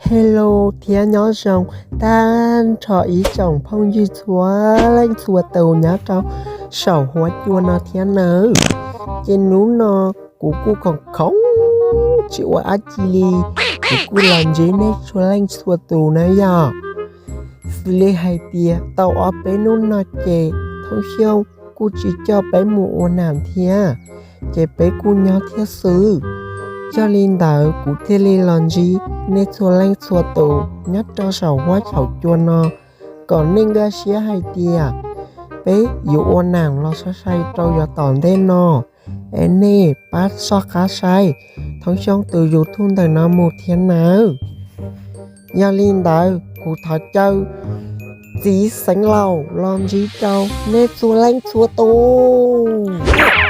Hello thiab nyob zoo tag nrho ib tsoom phooj ywg txhua leej txhua tus nyob rau saum huab cua no thiab nawb. Ces hnub no kuv kuj khoom khoom tsis ua dab tsi li, kuv kuj los ntsib nej txhua leej txhua tus na yom. Xws li hais tias tau ob peb hnub no ces Thoob Xyooj kuj tsis coj peb mus ua nam thiab, ces peb kuj nyob thiab xwb. Yog li ntawd kuv thiaj li los ntsib nej txhua leej txhua tus nyob rau saum huab saum cua no, kom nej nkag siab hais tias peb yuav ua nam los sai sai rau yav tom ntej no. Es nej pab soj qab saib Thoob Xyooj tus YouTube ntawm no mus thiab nawb. Yog li ntawd kuv thov caw txiv xeev laus los ntsib rau nej txhua leej txhua tus.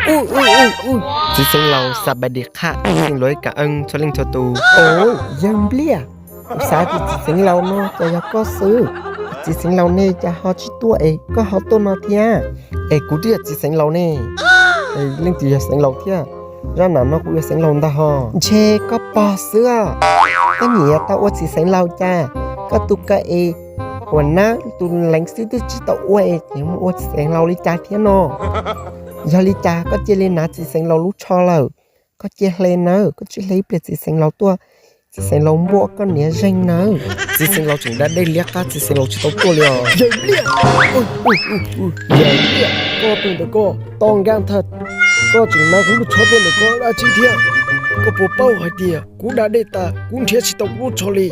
Txiv xeev laus, xas pas dis qhaj, xeev laus ib ka eej txhua leej txhua tus. Yawg Npliaj, kuv xav tias txiv xeev laus no cas yog koj xwb. Txiv xeev laus ne cas ho tsis tuaj es koj ho tuaj no thiab? Es kuv twb yog txiv xeev laus ne. Leej twg yog xeev laus thiab? Zaj nam no kuv yog xeev laus ntag ho. Ntshe koj pog xwb. Koj nyiam tau ua txiv xeev laus cas? Koj tus kawm es uas nab tus leev xwb twb tsis tau ua es mus ua txiv xeev laus li cas thiab no? Yog li cas koj cia li hnav txiv xeev laus lub tsho lawm? Koj cia hle nawb, koj tsis hle ib pliag txiv xeev laus tuaj, txiv xeev laus npuaj koj niam zeeg nawb. Txiv xeev laus tseem da dej liab qab, txiv xeev laus tsis tau tuaj li os. Yawg Npliaj, koj tus ntawm koj to nkaj thawj, koj tseem hnav kuv lub tsho tuaj ntawm koj dab tsi thiab? Koj puas paub hais tias kuv da dej tas kuv nrhiav tsis tau kuv lub tsho li?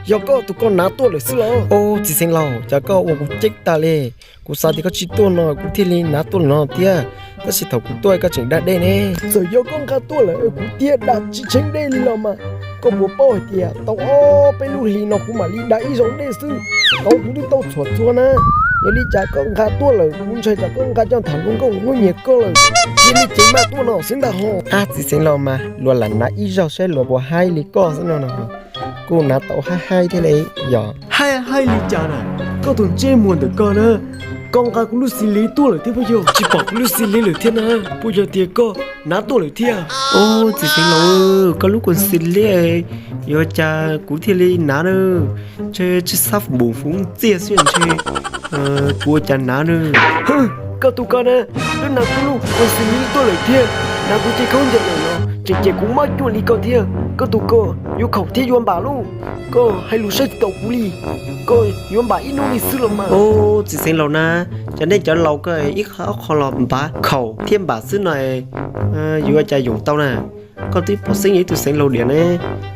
Yog koj tus koj hnav tuaj lawm xwb los? Au, txiv xeev laus, cas koj ua kuv ceeb tas li. Kuv xav tias koj tsis tuaj no kuv thiaj li hnav tuaj no thiab, tab sis thaum kuv tuaj koj tseem da dej ne. Txawm yog koj nqa tuaj lawm kuv tiag da tsis tsheeb dej li los mas, koj puas paub hais tias tau ob peb lub hlis no kuv mam li da ib zaug dej xwb, tau kuv twb tau txhuam txhua na. Yog li cas koj nqa tuaj lawm kuv ntshai tsam koj nqa coj tham hluas nkauj hnub nyiam koj lawm, cia li ceev maj tuaj no xwb ntag ho. Ab, txiv xeev laus mas luag lam hnav ib zaug saib luag puas haib li koj xwb no no. Kuv hnav tau haib haib thiab li yog. Haib haib li cas na? Koj tus ntsej muag ntawm koj na, koj nqa kuv lub xi li tuaj lawm thiab puas yog? Tsis pom kuv lub xi li lawm thiab na, puas yog tias koj hnav tuaj lawm thiab? Au, txiv xeev laus, koj lub kuv xi li, yuav cas kuv thiaj li hnav na? Ntshe tsis xab npum fuv txiaj xwb ntshe, kuv ua cas hnav na? Koj tus koj na, twb hnav kuv lub kuv xi li tuaj lawm thiab, hnav kuv cev khaub ncaws lawm los tseem ces kuv mob cuag li koj thiab. Koj tus koj yuav khaum thiab yuav npam lauj, koj hais lus saib tsis taus kuv li, koj yuav npam ib hnub li xwb los mas. Au, txiv xeev laus na, cov nej cov laus koj ib qho ob qho los npam khaum thiab npam xwb no, yuav ua cas yoom tau na? Koj twb pom xeeb yog ib tug xeev laus diam ne,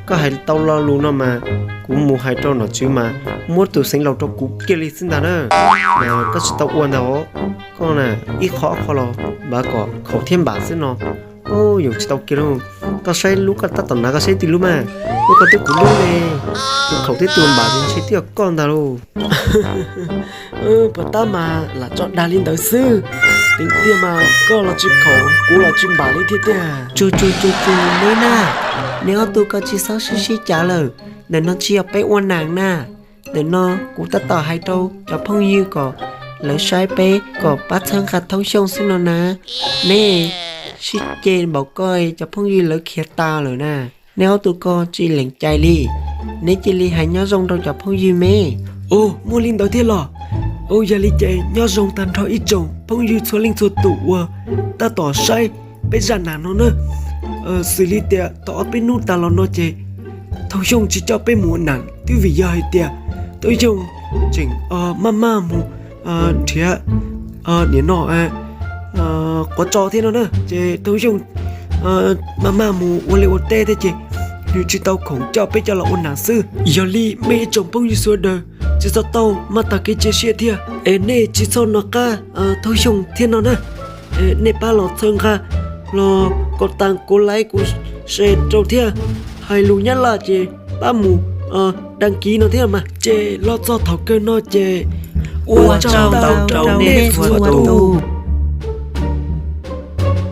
koj hais tau lo lus no mas kuv mus hais rau nom tswv mas muab tus xeev laus rau kuv kiag li xwb ntag na. Koj tsis tau ua ntag, koj na, ib qho ob qho los npam kom khaum thiab npam xwb no, yoom tsis tau kiag lauj. Koj saib lub koj tab tom hnav koj saib twg lub mas, lub koj twb kuv lub ne, tus khaum thiab tus npam ntshe twb yog koj ntag lauj. Puas tab mas lam tso dag li ntawd xwb, tiag tiag mas koj los tsis khaum kuv los tsis npam li thiab tiag. Tsuag tsuag tsuag tsuag neb na, neb ob tug koj tsis txhob sib sib cav lawm, ntawm no tsis yog peb ua nam na. Ntawm no kuv tab tom hais rau cov phooj ywg kom lawv saib peb kom pab txhawb nqa Thoob Xyooj xwb no na. Neb sib ceg npaum ko cov phooj ywg lawv khiav tas lawm na. Neb ob tug ko tsis lees cai li, neb cia li hais nyob zoo rau cov phooj ywg me. Ua, muaj li ntawd thiab los? Ua, yog li ces nyob zoo tag nrho ib tsoom phooj ywg txhua leej txhua tus uas tab tom saib peb zaj nam no na. Xws li tias tau ob peb hnub tas los no ces Thoob Xyooj tsis coj peb mus ua nam twb vim yog hais tias Thoob Xyooj tseem maj maj mus nrhiav nim no quav tso thiab no na, ces Thoob Xyooj maj maj mus ua liaj ua teb thiab ces nws tsis tau khoom coj peb coj los ua nam xwb. Yog li mej ib tsoom phooj ywg sawv daws tsis txhob tau maj tag kev cia siab thiab es nej tsis txhob nco qab Thoob Xyooj thiab no na. Nej pab los txhawb nqa, los kos tas kos laiv kuv se rau thiab, hais lus Nyab Laj ces pab mus dag kiv no thiab mas. Ces los txog thaum kawg no ces ua tsaug ntau rau nej txhua tus.